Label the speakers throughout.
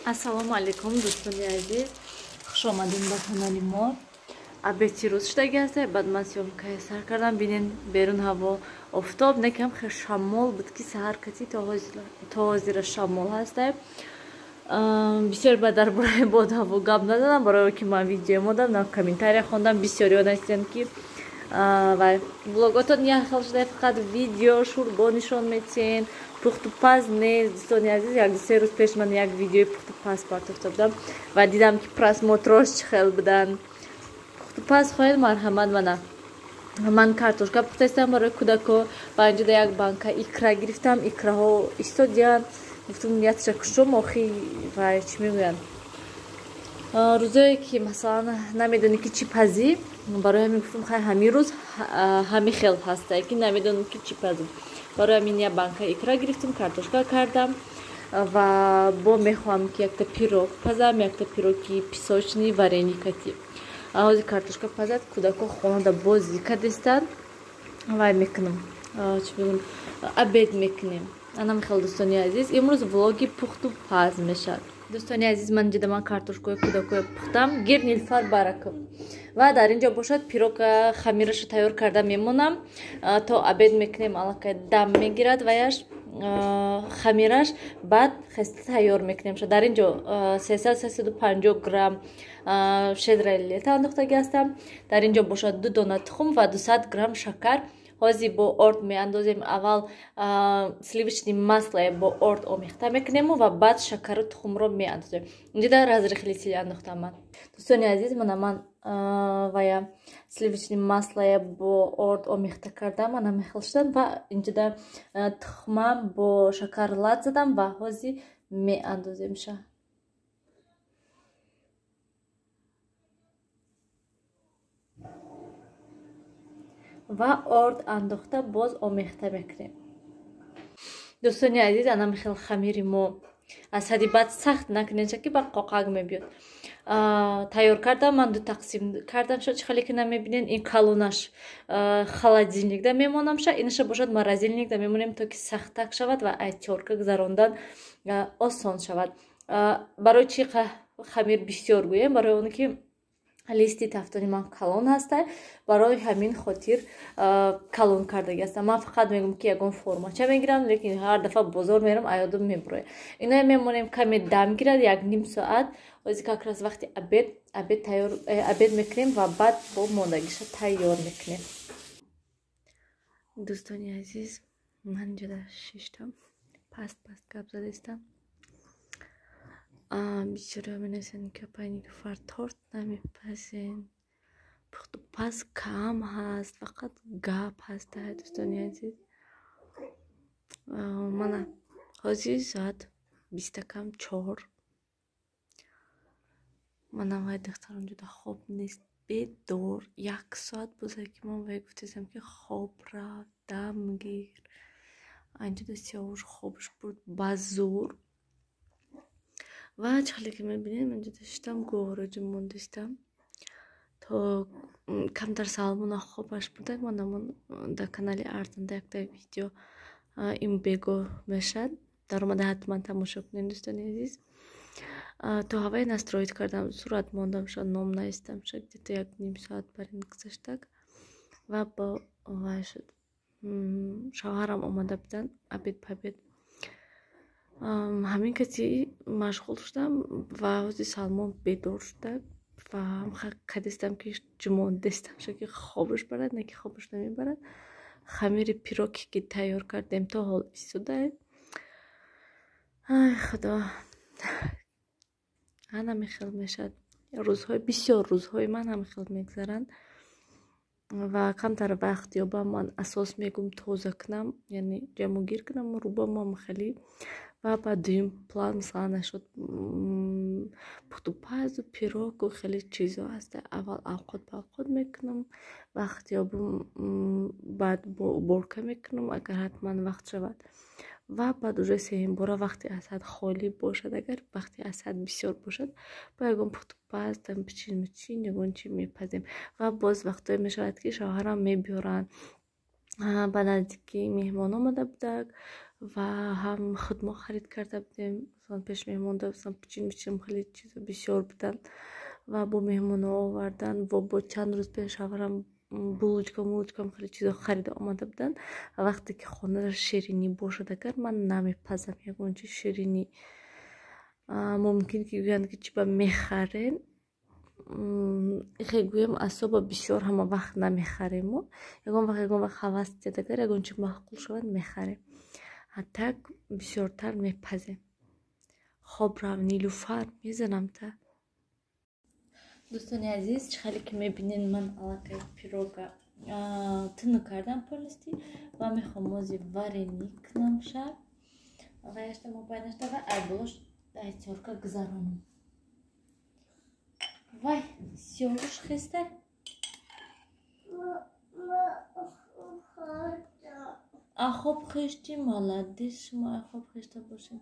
Speaker 1: Ассалому алайкум, дӯстони азиз, хуш омадем ба канали мо. Обеди рӯз шудаги аст, баъд ман съёмкаи сар кардам. Бинен, берун ҳаво офтоб, некам хел шамол буд, ки саҳар кати то ҳозира шамол ҳаста. Бисёр ба дар бораи бодҳаво гап назадам, барое ки ман видео модам, на комментария хондам. Бисёриҳо нависиданд, ки вай блоготон як хел шуда, фақат видео шӯрбо нишон метиҳен, пухтупаз нест. Дӯстони азиз, як ду се рӯз пеш ман як видеои пухтупаз партофта будам ва дидам, ки просмотрош чӣ хел буданд. Пухтупаз хоҳед, марҳамат. Мана, ман картошка пухтаистам барои кӯдако ва инҷода як банка икра гирифтам. Икраҳо истодиянд, гуфтум, ниятша кушом. Охи, вай чӣ мегӯянд, рӯзое ки масалан намедонӣ, ки чӣ пазӣ, барои ҳамин гуфтум, хай, ҳамин рӯз ҳамин хел ҳастае, ки намедонам, ки чӣ пазим. Барои ҳамин як банка икра гирифтам, картошка кардам ва бо мехоҳам, ки якта пирог пазам, якта пироги песочный, вареникати. Ҳозир картошка пазад, кӯдако хонада бозӣ кардистанд, вай мекунам, чӣ мегӯям, обед мекунем. Анам хел, дӯстони азиз, имрӯз влоги пухту паз мешавад. Дӯстони азиз, ман инҷода ман картошкаи кӯдакоя пухтам, гир Нилфар Бараков, ва дар инҷо бошад пирога, хамираша тайёр карда мемонам, то обед мекунем. Аллакай дам мегирад ваяш, хамираш, баъд хеста тайёр мекунем. Дар инҷо 300-350 грамм щедрая лето андохтагӣ ҳастам. Дар инҷо бошад ду дона тухм ва 200 грамм шакар. Ҳозир бо орд меандозем. Аввал сливочный масло бо орд омехта мекунему ва баъд шакару тухмро меандозем. Инҷода разрыхлитель андохтам ман. Дӯстони азиз, мана, ман вая сливочный масло бо орд омехта кардам, ана мехел шудам, ва инҷода тухмам бо шакар лат задам ва ҳозир меандоземша. Ва орд андохта, боз омехта мекунем. Дӯстони азиз, ана михел хамири мо, аз ҳадди баъд сахт накунед, ки ба қоқак мебиёд. Тайёр кардам, ман ду тақсим кардам ша, чӣ хеле ки намебинед. Ин калонаш холодильникда мемонам ша, инаша бошад морозильникда мемонем, то ки сахтак шавад ва ай тёрка гузарондан осон шавад. Барои чӣ хамир бисёр гӯем? Барои оне ки листи тафтони ман калон ҳаста, барои ҳамин хотир калон кардаги ҳастам. Ман фақат мегӯм, ки ягон формача мегирам, лекин ҳар дафъа бозор мерам, аёдум мебурояд. Иное мемонем, каме дам гирад, як ним соат. Ҳозир как раз вақти обед, обед тайёр, обед мекунем ва баъд бо мондагиша тайёр мекунем. Дӯстони азиз, ман инҷода шиштам, паст паст гап задистам. Бисёриҳо менависанд, ки апай Нилуфар, торт намепазен, пухту паз кам ҳаст, фақат гап ҳаста. Дӯстони азиз, мана, ҳозир соат 3:40. Мана, вай духтарам ҷуда хоб нест, бедор. Як соат боза, ки ман вай гуфтесам, ки хоб рафт, дам гир. Анҷода Сиёвуш хобаш бурд ба зӯр. Ва чӣ хеле ки мебинед, ман ҷуда шиштам, гоҳроҷа мондистам, то камтар Салмона хобаш бурдак. Манамон дар канали Арзанда якта видео ин бегоҳ мешад, даромада ҳатман тамошо кунед, дӯстони азиз. То ҳавай настроить кардам, сурат мондам ша, ном навистам ша, где-то як ним соат бар ин гузаштак ва бо вай шуд. Шавҳарам омада буданд обед пабед, ҳамин каси машғул шудам ва ҳозир Салмон бедор шуда ва кадистам, ки ҷумондестам ша, ки хобаш барад, не ки хобаш намебарад. Хамири пироке ки тайёр кардем, то ҳол истодаем. Ай худо, ҳанаме хел мешавад рӯзҳои, бисёр рӯзҳои ман ҳама хел мегузаранд. Ва камтар вақт ёбам, ман асос мегӯм, тоза кунам, яъне ҷамъугир кунам рӯбамам хеле, ва ба дуюм план масалан нашуд пухтупазу пирогу хеле чизо ҳаста. Аввал авқот ба авқот мекунам, вақт ёбам, баъд бо уборка мекунам, агар ҳатман вақт шавад, ва баъд уже сеюм бора вақти аз ҳад холӣ бошад, агар вақти аз ҳад бисёр бошад, бо ягон пухтупаз, пичин мичин, ягон чи мепазем. Ва боз вақтое мешавад, ки шавҳарам мебиёранд, ба наздикӣ меҳмон омада будак. Ва ҳам худ мо харид карда будем, масалан пеш меҳмон масалан пичин хеле чизо бисёр буданд ва бо меҳмонҳо овардан ва бо чанд рӯз пеш шавҳарам булочка мулочка хеле чизо харида омада буданд. Ва вақте ки хонара ширинӣ бошад, агар ман намепазам ягон чи ширинӣ, мумкин ки гӯянд ки чӣ ба мехарен. Хе гӯям, асоба бисёр ҳама вақт намехарему, ягон вақт ҳавас дед, агар ягон чи маъқул шавад, мехарем. А так бисёртар мепазем. Хоб рав, Нилуфар, мезанам та. Дӯстони азиз, чӣ хеле ки мебинед, ман аллакай пирога тунук кардам полностью ва мехоҳам мози вареник кунам шаб ва яшта мобайнашта ва айболош тёрка гузаронам. Вай, сёруш хеста. А хоб хешти, молодец, шумо а хоб хешта бошед.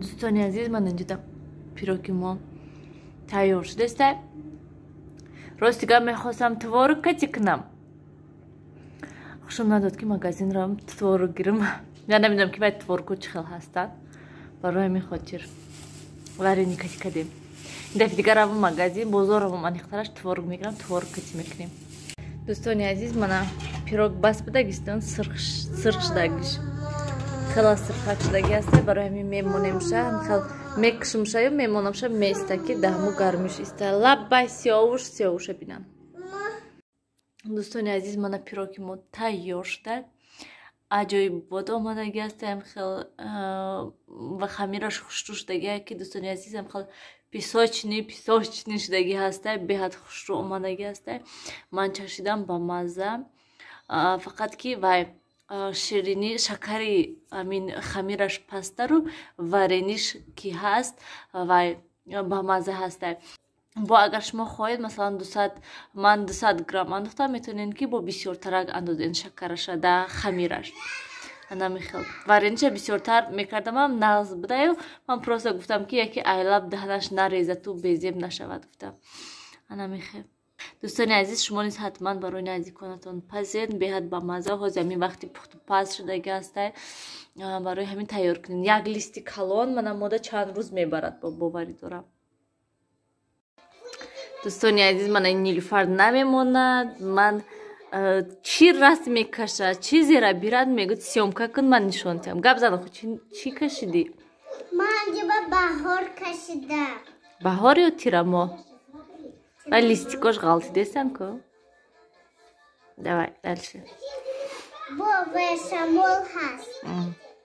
Speaker 1: Дӯстони азиз, ман инҷода пироги мо тайёр шудааст. Рости гап, мехостам творог кати кунам. Хушам надод ки магазин равам творог гирам. Я намедонам ки вай творогҳо чӣ хел ҳастанд. Барои ҳамин хотир варени кати кардем. Ин дафъи дигар равам магазин, бозор равам, аниқтараш творог мегирам, творог кати мекунем. Дӯстони азиз, мана пирог бас будагистон, сирх шудагиш. Хела сирхак шудаги аст, барои ҳамин мемонемша, хел мекушимша ё мемонамша, меиста ки даҳму гармиш иста. Лаббай, сиёвуш, сиёвуша бинам. Дӯстони азиз, мана пироги мо тайёр шуда. Аҷоибот омадаги аст, хел ва хамираш хушрӯ шудаги, ки дӯстони азиз, хел песочный песочный шудаги ҳаста, беҳад хушрӯ омадаги аст. Ман чашидам, ба мазза. Фақат ки вай ширинӣ, шакари амин хамираш пасттару варениш ки ҳаст, вай ба мазза ҳаста. Бо агар шумо хоҳед, масалан 200, ман 200 грамм андохтам, метавонед ки бо бисёртарак андозен шакараша да хамираш. Анамихел варениша бисёртар мекардамам, нағз будаю. Ман просто гуфтам ки яке айлаб даҳнаш нарезату безеб нашавад, гуфтам. Анамихел. Дӯстони азиз, шумо низ ҳатман барои наздиконатон пазед, беҳад ба мазза. Ҳозир ҳамин вақти пухту паз шудаги ҳастай, барои ҳамин тайёр кунед. Як листи калон мана мода чанд рӯз мебарад, бо боварӣ дорам. Дӯстони азиз, мана ин Нилуфар намемонад. Ман чӣ раст мекашад, чизеро бирад, мегӯяд съёмка кун, ман нишон диҳам. Гап зан, охо, чӣ кашидӣ?
Speaker 2: Ман ҷиба баҳор кашидам.
Speaker 1: Баҳор ё тирамоҳ? Ва листикош ғалтидестан ку? Давай, дальше.
Speaker 2: Бо вай шамол ҳаст.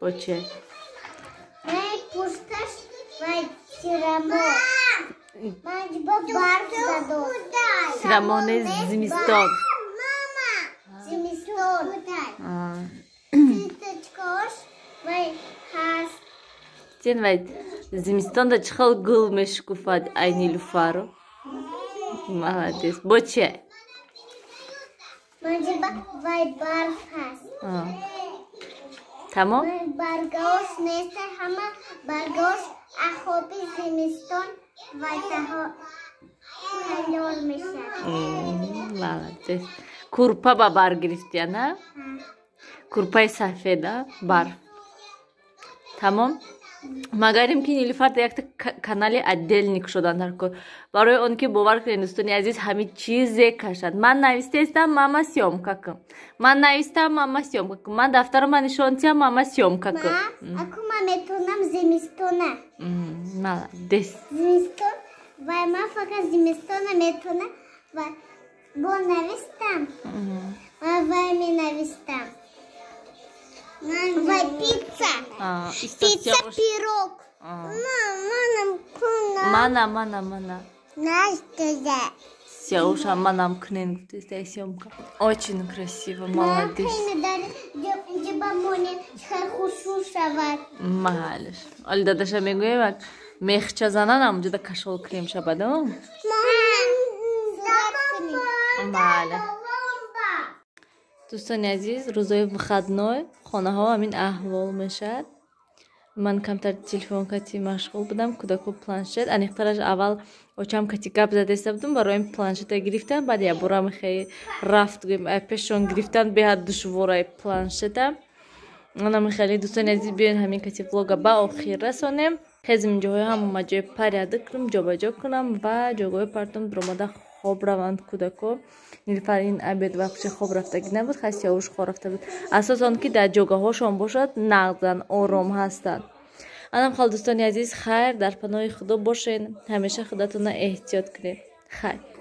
Speaker 1: Бо че?
Speaker 2: Вай пушташ вай тирамоҳ. Ман ҷиба барф задод.
Speaker 1: Тирамоҳ не, зимистон.
Speaker 2: Мама, зимистон. Цветочкош вай ҳаст.
Speaker 1: Сен вай зимистонда чӣ хел гул мешукуфад, ай Нилуфару? Молодец. Бо че?
Speaker 2: Манҷиба вай барф ҳаст.
Speaker 1: Тамом?
Speaker 2: Баргаош нест, ҳама баргаош ахоби зимистон вай тайёр мешавад.
Speaker 1: Молодец. Курпа ба бар гирифтия, на? Курпаи сафед, а? Барф. Тамом? Магарим ки Нилуфар якта канали отдельник шудан дар кор. Барои он ки бовар кунед, дӯстони азиз, ҳамин чизе кашад. Ман навистаистам, мама съёмка кун. Ман навистам, мама съёмка кун. Ман дафтаро нишон диҳам, мама съёмка кун.
Speaker 2: Аку ман метавонам зимистона.
Speaker 1: Молодец.
Speaker 2: Зимистон вай ман фақат зимистона метавонам ва бо навистам. Ман вай менавистам. Вай пицца. Пицца, пирог. Манам кунам.
Speaker 1: Мана, мана, мана.
Speaker 2: Настя.
Speaker 1: Сёуша, манам кунен гуфтеста съёмка. Очень красиво, молодец. Маҳалаш. Оли дадаша мегӯем, мехча занан амҷода кашол кунем шабада. Бале. Дӯстони азиз, рӯзои выходной хонаҳо ҳамин аҳвол мешавад. Ман камтар телефон кати машғул будам, кӯдако планшет. Аниқтараш, аввал очам кати гап задаиста будам, барои планшета гирифтам, баъд якбора мехе рафт, гӯем, пешон гирифтан беҳад душворай планшета. Анам хеле, дӯстони азиз, биёен, ҳамин кати влога ба охир расонем. Хезм, ҷоҳои ҳама ҷои порядок кунам, ҷобаҷо кунам ва ҷойгоҳи партом дуромада хоб раванд кӯдако. Нилфар ин обед вообще хоб рафтагӣ набуд, хай, Сиёвуш хоб рафта буд. Асос он ки дар ҷогаҳошон бошад, нағзан, ором ҳастанд. Анам хол, дӯстони азиз, хайр, дар паноҳи Худо бошен, ҳамеша худатонро эҳтиёт кунед. Хайр.